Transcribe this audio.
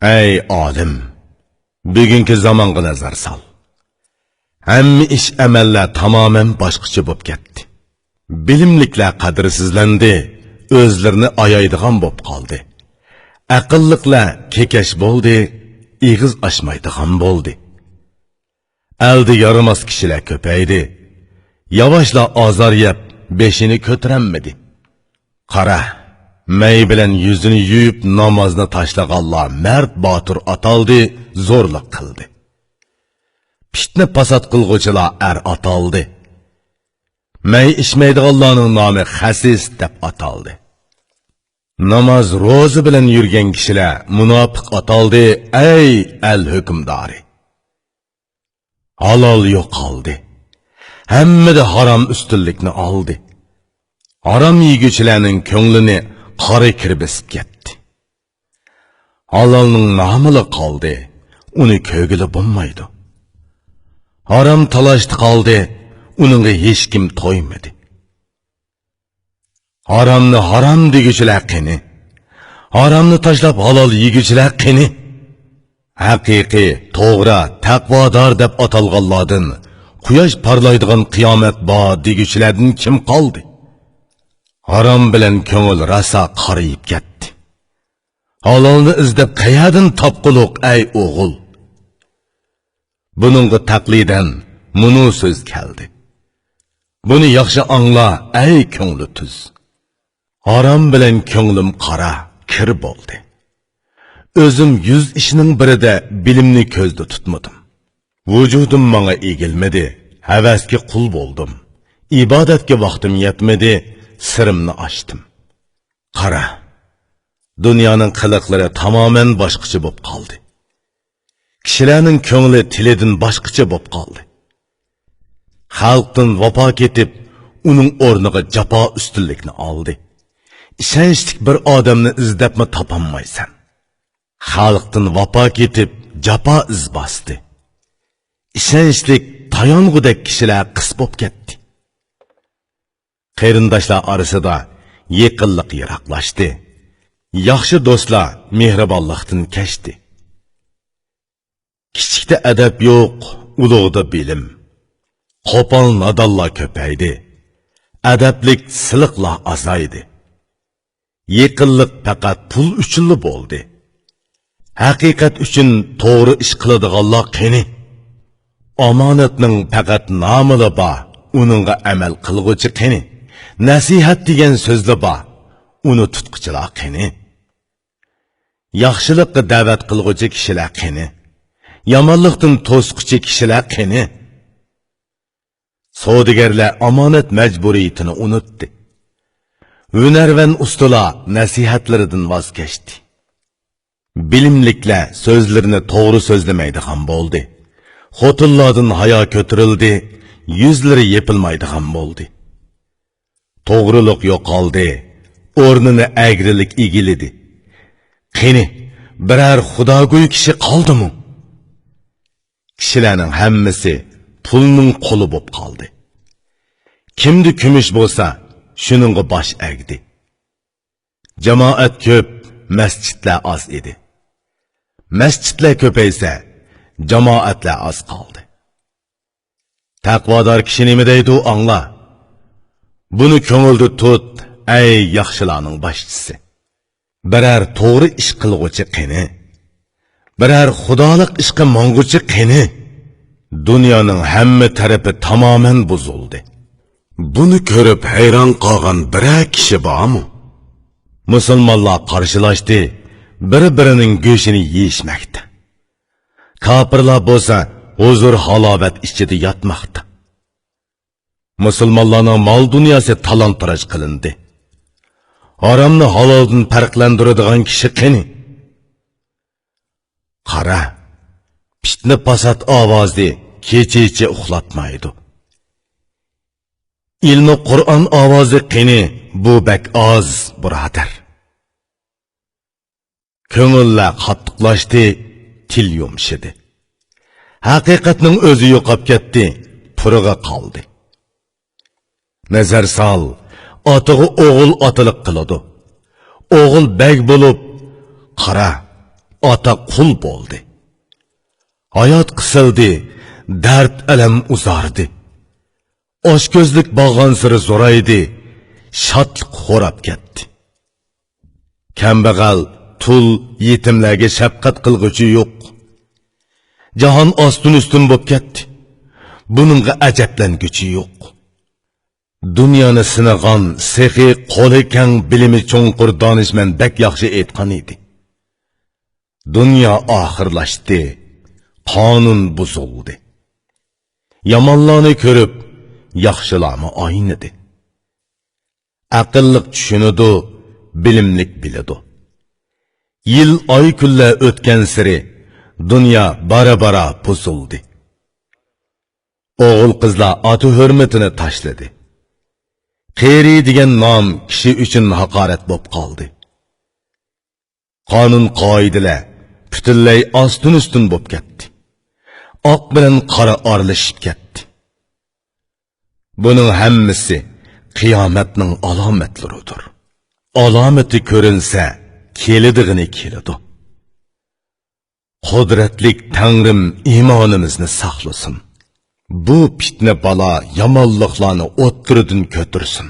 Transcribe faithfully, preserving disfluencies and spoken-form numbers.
ئەي ئالىم، بۈگۈنكى زامانغا نەزەر سال. ھەممە ئىش، ئەمەللەر تامامەن باشقىچە بولۇپ كەتتى. بىلىملىكلەر قەدىرسىزلەندى، ئۆزلىرىنى ئايايدىغان بولۇپ قالدى. ئەقىللىقلار كېكەچ بولدى، ئېغىز ئاچمايدىغان بولدى. ئەلدە يارىماس كىشىلەر كۆپەيدى. ياۋاشلا ئازار يەپ، بېشىنى كۆتۈرەلمىدى. قارا، مەي بىلەن يۈزىنى يۇيۇپ، نامازنى تاشلىغانلار مەرد باتۇر ئاتالدى، زورلۇق قىلدى. پىتنە پاسات قىلغۇچىلار ئەر ئاتالدى. مەي ئىچمەيدىغانلارنىڭ نامى خەسىس دەپ ئاتالدى. ناماز، روزا بىلەن يۈرگەن كىشىلەر مۇناپىق ئاتالدى، ئەي ئەل ھۆكۈمدارى! ھالال يوقالدى. ھەممىدە ھارام ئۈستۈنلۈكنى ئالدى. ھارام يېگۈچىلەرنىڭ كۆڭلىنى قارا كىر بېسىپ كەتتى. ھالالنىڭ نامىلا قالدى، ئۇنى كۆرگىلى بولمايدۇ. ھارام تالاشتا قالدى، ئۇنىڭغا ھېچكىم تويمىدى. ھارامنى ھارام دېگۈچىلەر قېنى؟ ھارامنى تاشلاپ ھالال يېگۈچىلەر قېنى؟ ھەقىقىي، توغرا، تەقۋادار دەپ ئاتالغانلاردىن، قۇياش پارلايدىغان قىيامەت بار دېگۈچىلەردىن كىم قالدى؟ ھارام بىلەن كۆڭۈل راسا قارىيىپ كەتتى. ھالالنى ئىزدەپ قەيەردىن تاپقۇلۇق، ئەي ئوغۇل؟ بۇنىڭغا تەقلىدەن مۇنۇ سۆز كەلدى. بۇنى ياخشى ئاڭلا، ئەي كۆڭلى تۈز. ھارام بىلەن كۆڭلۈم قارا، كىر بولدى. ئۆزۈم يۈز ئىشنىڭ بىرىدە بىلىمنى كۆزدە تۇتمىدىم. ۋۇجۇدۇم ماڭا ئېگىلمىدى، ھەۋەسكە قۇل بولدۇم. ئىبادەتكە ۋاقتىم يەتمىدى، سىرىمنى ئاچتىم. قارا، دۇنيانىڭ قىلىقلىرى تامامەن باشقىچە بولۇپ قالدى. كىشىلەرنىڭ كۆڭلى تىلىدىن باشقىچە بولۇپ قالدى. خەلقتىن ۋاپا كېتىپ، ئۇنىڭ ئورنىغا جاپا ئۈستۈنلۈكنى ئالدى. ئىشەنچلىك بىر ئادەمنى ئىزدەپمۇ تاپالمايسەن. خەلقتىن ۋاپا كېتىپ، جاپا ئىز باستى. ئىشەنچلىك، تايانغۇدەك كىشىلەر قىس بولۇپ كەتتى. قېرىنداشلار ئارىسىدا يېقىنلىق يىراقلاشتى. ياخشى دوستلار مېھرىبانلىقتىن كەچتى. كىچىكتە ئەدەپ يوق، ئۇلۇغدا بىلىم. قوپال نادانلار كۆپەيدى. ئەدەپلىك سىلىقلار ئازايدى. يېقىنلىق پەقەت پۇل ئۈچۈنلا بولدى. ھەقىقەت ئۈچۈن توغرا ئىش قىلىدىغانلار قېنى؟ ئامانەتنىڭ پەقەت نامىلا بار، ئۇنىڭغا ئەمەل قىلغۇچى قېنى؟ نەسىھەت دېگەن سۆزلا بار، ئۇنى تۇتقۇچىلار قېنى؟ ياخشىلىققا دەۋەت قىلغۇچى كىشىلەر قېنى؟ يامانلىقتىن توسقۇچى كىشىلەر قېنى؟ سودىگەرلەر ئامانەت مەجبۇرىيىتىنى ئۇنتتى. ھۈنەرۋەن ئۇستىلار نەسىھەتلىرىدىن ۋاز كەچتى. بىلىملىكلەر سۆزلىرىنى توغرا سۆزلىمەيدىغان بولدى. خوتۇنلاردىن ھايا كۆتۈرۈلدى، يۈزلىرى يېپىلمايدىغان بولدى. توغرىلىق يوقالدى، ئورنىنى ئەگرىلىك ئىگىلىدى. قېنى، بىرەر خۇداگوي كىشى قالدىمۇ؟ كىشىلەرنىڭ ھەممىسى پۇلنىڭ قۇلى بولۇپ قالدى. كىمدە كۈمۈش بولسا، شۇنىڭغا باش ئەگدى. جامائەت كۆپ، مەسچىتلەر ئاز ئىدى. مەسچىتلەر كۆپەيسە، جامائەتلەر ئاز قالدى. تەقۋادار كىشى نېمە دەيدۇ، ئاڭلا. بۇنى كۆڭۈلدە تۇت، ئەي ياخشىلارنىڭ باشچىسى. بىرەر توغرا ئىش قىلغۇچى قېنى؟ بىرەر خۇدالىق ئىشقا ماڭغۇچى قېنى؟ دۇنيانىڭ ھەممە تەرىپى تامامەن بۇزۇلدى. بۇنى كۆرۈپ ھەيران قالغان بىرەر كىشى بارمۇ؟ مۇسۇلمانلار قارشىلاشتى، بىر-بىرىنىڭ گۆشىنى يېيىشمەكتە. كاپىرلار بولسا ھۇزۇر-ھالاۋەت ئىچىدە ياتماقتا. مۇسۇلمانلارنىڭ مال-دۇنياسى تالان-تاراج قىلىندى. ھارامنى ھالالدىن پەرقلەندۈرىدىغان كىشى قېنى؟ قارا، پىتنە-پاسات ئاۋازى كېچىچە ئۇخلاتمايدۇ. ئىلمى قۇرئان ئاۋازى قېنى؟ بۇ بەك ئاز، بۇرادەر. كۆڭۈللەر قاتتىقلاشتى، تىل يۇمشىدى. ھەقىقەتنىڭ ئۆزى يوقاپ كەتتى، پۇرىقى قالدى. نەزەر سال، ئاتىغا ئوغۇل ئاتىلىق قىلىدۇ. ئوغۇل بەگ بولۇپ، قارا، ئاتا قۇل بولدى. ھايات قىسىلدى، دەرد-ئەلەم ئۇزاردى. ئاچكۆزلۈك بارغانسېرى زورايدى، شادلىق خوراپ كەتتى. كەمبەغەل، تۇل، يېتىملەرگە شەپقەت قىلغۇچى يوق. جاھان ئاستىن-ئۈستۈن بوپ كەتتى. بۇنىڭغا ئەجەبلەنگۈچى يوق. دۇنيانى سىنىغان، سېخى، قولى كەڭ، بىلىمى چوڭقۇر دانىشمەن بەك ياخشى ئېيتقان ئىدى. دۇنيا ئاخىرلاشتى، قانۇن بۇزۇلدى. يامانلارنى كۆرۈپ، ياخشىلارمۇ ئاينىدى. ئەقىللىق چۈشىنىدۇ، بىلىملىك بىلىدۇ. يىل، ئاي، كۈنلەر ئۆتكەنسېرى دۇنيا بارا-بارا بۇزۇلدى. ئوغۇل-قىزلار ئاتا ھۆرمىتىنى تاشلىدى. قېرى دېگەن نام كىشى ئۈچۈن ھاقارەت بولۇپ قالدى. قانۇن-قائىدىلەر پۈتۈنلەي ئاستىن-ئۈستۈن بولۇپ كەتتى. ئاق بىلەن قارا ئارىلىشىپ كەتتى. بۇنىڭ ھەممىسى قىيامەتنىڭ ئالامەتلىرىدۇر. ئالامىتى كۆرۈنسە، كېلىدىغىنى كېلىدۇ. قۇدرەتلىك تەڭرىم ئىمانىمىزنى ساقلىسۇن. بۇ پىتنە بالا يامانلىقلارنى ئوتتۇرىدىن كۆتۈرسۇن.